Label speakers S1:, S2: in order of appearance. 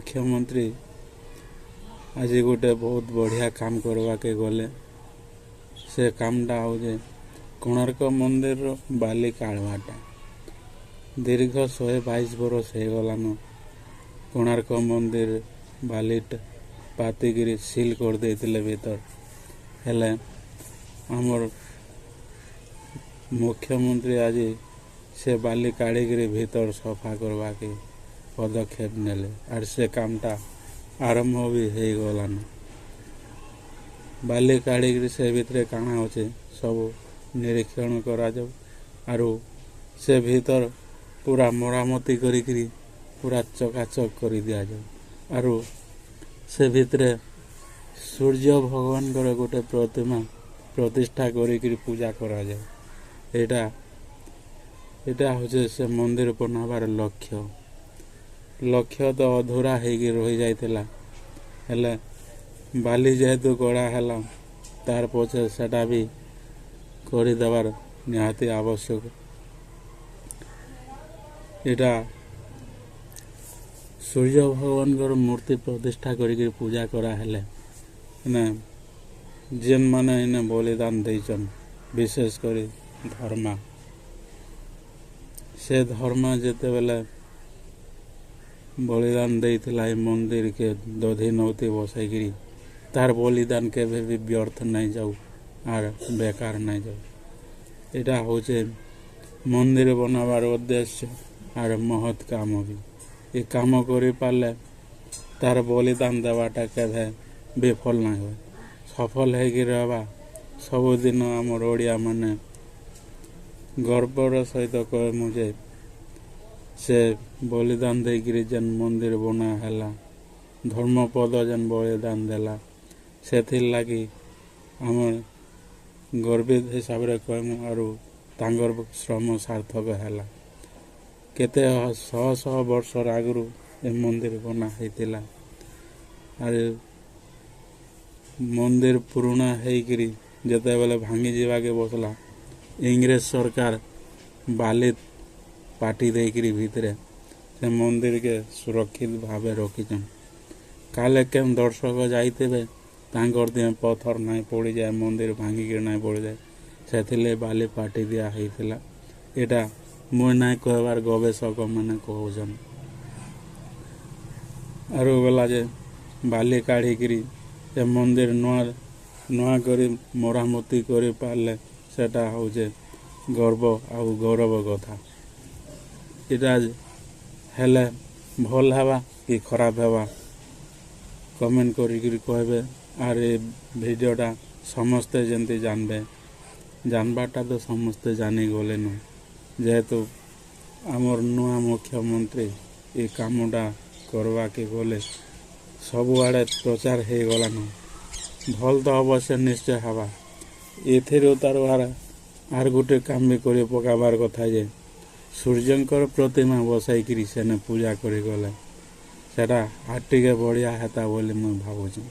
S1: ମୁଖ୍ୟମନ୍ତ୍ରୀ ଆଜି ଗୋଟେ ବହୁତ ବଢ଼ିଆ କାମ କରବାକେ ଗଲେ। ସେ କାମଟା ହଉଛେ କୋଣାର୍କ ମନ୍ଦିରର ବାଲି କାଢ଼ବାଟା। ଦୀର୍ଘ 122 ବରଷ ହେଇଗଲାନ, କୋଣାର୍କ ମନ୍ଦିର ବାଲିଟା ପାତିକିରି ସିଲ୍ କରିଦେଇଥିଲେ ଭିତର। ହେଲେ ଆମର୍ ମୁଖ୍ୟମନ୍ତ୍ରୀ ଆଜି ସେ ବାଲି କାଢ଼ିକିରି ଭିତର ସଫା କରବାକେ ପଦକ୍ଷେପ ନେଲେ, ଆର୍ ସେ କାମଟା ଆରମ୍ଭ ବି ହେଇଗଲାନ। ବାଲି କାଢ଼ିକିରି ସେ ଭିତରେ କାଣା ଅଛେ ସବୁ ନିରୀକ୍ଷଣ କରାଯାଉ, ଆରୁ ସେ ଭିତର ପୁରା ମରାମତି କରିକିରି ପୁରା ଚକାଚକ କରି ଦିଆଯାଉ, ଆରୁ ସେ ଭିତରେ ସୂର୍ଯ୍ୟ ଭଗବାନଙ୍କର ଗୋଟେ ପ୍ରତିମା ପ୍ରତିଷ୍ଠା କରିକିରି ପୂଜା କରାଯାଉ। ଏଇଟା ହଉଛେ ସେ ମନ୍ଦିର ବନାବାର ଲକ୍ଷ୍ୟ। ଲକ୍ଷ୍ୟ ତ ଅଧୁରା ହେଇକି ରହିଯାଇଥିଲା, ହେଲେ ବାଲି ଯେହେତୁ ଗଡ଼ା ହେଲା, ତାର ପଛେ ସେଟା ବି କରିଦେବାର ନିହାତି ଆବଶ୍ୟକ। ଏଇଟା ସୂର୍ଯ୍ୟ ଭଗବାନଙ୍କର ମୂର୍ତ୍ତି ପ୍ରତିଷ୍ଠା କରିକିରି ପୂଜା କରାହେଲେ ମାନେ ଯେନ୍ମାନେ ଏନେ ବଳିଦାନ ଦେଇଛନ୍, ବିଶେଷ କରି ଧର୍ମା, ସେ ଧର୍ମା ଯେତେବେଲେ ବଳିଦାନ ଦେଇଥିଲା ଏ ମନ୍ଦିରକେ ଦଧି ନଉତି ବସେଇକିରି, ତାର ବଳିଦାନ କେବେ ବି ବ୍ୟର୍ଥ ନାଇଁ ଯାଉ ଆର୍ ବେକାର ନାଇଁ ଯାଉ। ଏଇଟା ହଉଛେ ମନ୍ଦିର ବନାବାର ଉଦ୍ଦେଶ୍ୟ ଆର୍ ମହତ୍ କାମ ବି। ଏ କାମ କରିପାରିଲେ ତାର ବଳିଦାନ ଦେବାଟା କେବେ ବିଫଳ ନାଇଁ ହୁଏ, ସଫଳ ହେଇକି ରହିବା। ସବୁଦିନ ଆମର ଓଡ଼ିଆମାନେ ଗର୍ବର ସହିତ କହିମୁ ଯେ ସେ ବଳିଦାନ ଦେଇକିରି ଯେନ୍ ମନ୍ଦିର ବନା ହେଲା, ଧର୍ମପଦ ଯେନ୍ ବଳିଦାନ ଦେଲା, ସେଥିର୍ଲାଗି ଆମର୍ ଗର୍ବିତ ହିସାବରେ କହିମୁ, ଆରୁ ତାଙ୍କର ଶ୍ରମ ସାର୍ଥକ ହେଲା। କେତେ ଶହ ଶହ ବର୍ଷର ଆଗରୁ ଏ ମନ୍ଦିର ବନା ହେଇଥିଲା, ଆରୁ ମନ୍ଦିର ପୁରୁଣା ହେଇକିରି ଯେତେବେଲେ ଭାଙ୍ଗି ଯିବାକେ ବସଲା, ଇଂରେଜ ସରକାର ବାଲି ପାଟି ଦେଇକିରି ଭିତରେ ସେ ମନ୍ଦିରକେ ସୁରକ୍ଷିତ ଭାବେ ରଖିଛନ୍। କାଲେ କେନ୍ ଦର୍ଶକ ଯାଇଥିବେ, ତାଙ୍କର ଦିହେଁ ପଥର ନାଇଁ ପଡ଼ିଯାଏ, ମନ୍ଦିର ଭାଙ୍ଗିକିରି ନାଇଁ ପଡ଼ିଯାଏ, ସେଥିର୍ଲାଗି ବାଲି ପାଟି ଦିଆ ହେଇଥିଲା। ଏଇଟା ମୁଇଁ ନାଇଁ କହିବାର, ଗବେଷକ ମାନେ କହୁଛନ୍। ଆରୁ ଗଲା ଯେ ବାଲି କାଢ଼ିକିରି ସେ ମନ୍ଦିର ନୂଆ ନୂଆ କରି ମରାମତି କରିପାରିଲେ ସେଟା ହଉଛେ ଗର୍ବ ଆଉ ଗୌରବ କଥା। ଏଇଟା ହେଲେ ଭଲ୍ ହେବା କି ଖରାପ ହେବା, କମେଣ୍ଟ କରିକିରି କହିବେ। ଆର୍ ଏ ଭିଡ଼ିଓଟା ସମସ୍ତେ ଯେମିତି ଜାନବେ, ଜାନବାରଟା ତ ସମସ୍ତେ ଜାନିଗଲେନ, ଯେହେତୁ ଆମର୍ ନୂଆ ମୁଖ୍ୟମନ୍ତ୍ରୀ ଏ କାମଟା କରବାକେ ଗଲେ ସବୁଆଡ଼େ ପ୍ରଚାର ହେଇଗଲାନ। ଭଲ୍ ତ ଅବଶ୍ୟ ନିଶ୍ଚୟ ହେବା। ଏଥିରୁ ତାର ଆର୍ ଗୋଟେ କାମ ବି କରି ପକାବାର କଥା ଯେ ସୂର୍ଯ୍ୟଙ୍କର ପ୍ରତିମା ବସାଇକିରି ସେନେ ପୂଜା କରିଗଲେ ସେଟା ଆର୍ ଟିକେ ବଢ଼ିଆ ହେତା ବୋଲି ମୁଇଁ ଭାବୁଛେଁ।